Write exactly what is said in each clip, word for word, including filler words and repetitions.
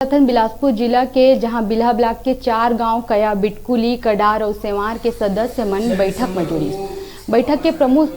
रतन बिलासपुर जिला के, जहां बिल्हा ब्लॉक के चार गांव कया, बिटकुली, कडार अउ सेवार के सदस्य मन बैठक म जुड़िस। बैठक के प्रमुख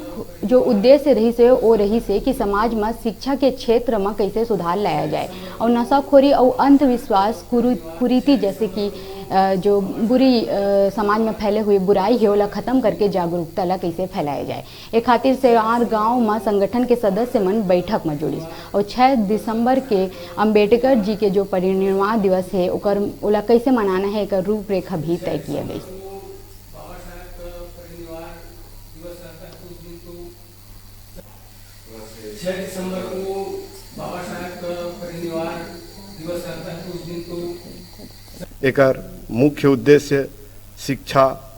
जो उद्देश्य रहिस हे, वो रहिस हे कि समाज म शिक्षा के क्षेत्र म कइसे सुधार लाया जाए अउ नशाखोरी अउ अंधविश्वास, कुरु-, कुरीति जैसे कि, अ, जो बुरी, अ, समाज में फैले हुए बुराई हे, ओला खत्म करके जागरूकता ला कइसे फैलाया जाए। ए खातिर सेवार गांव म संगठन के सदस्य मन बैठक म जुड़िस अउ छह दिसंबर के अंबेडकर जी के जो परिनिर्वाण दिवस हे, ओकर, ओला कइसे मनाना हे, एकर रूपरेखा भी तय किया गइस। छह दिसंबर को बाबा साहब का परिनिर्वाण दिवस रहता है, तो उस दिन तो एकर मुख्य उद्देश्य शिक्षा,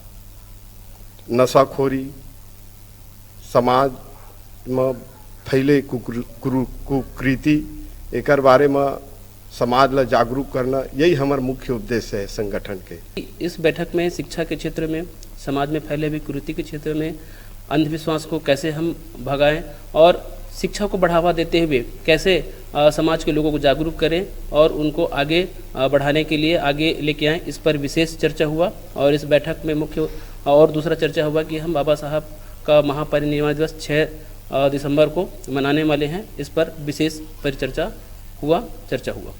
नशाखोरी, समाज म फैले कुकुर-, कुरु-, कुकृति, एकर बारे म समाज ला जागरूक करना, यही हमर मुख्य उद्देश्य है संगठन के। इस बैठक में शिक्षा के क्षेत्र में, समाज में फैले हुए कुरीति के क्षेत्र में, अंधविश्वास को कैसे हम भगाएं और शिक्षा को बढ़ावा देते हुए कैसे, अ, समाज के लोगों को जागरूक करें और उनको आगे, अ, बढ़ाने के लिए आगे लेके आएं, इस पर विशेष चर्चा हुआ। और इस बैठक में मुख्य और दूसरा चर्चा हुआ कि हम बाबा साहब का महापरिनिर्वाण दिवस छः, अ, दिसंबर को मनाने वाले हैं, इस पर विशेष परिचर्चा हुआ, चर्चा हुआ।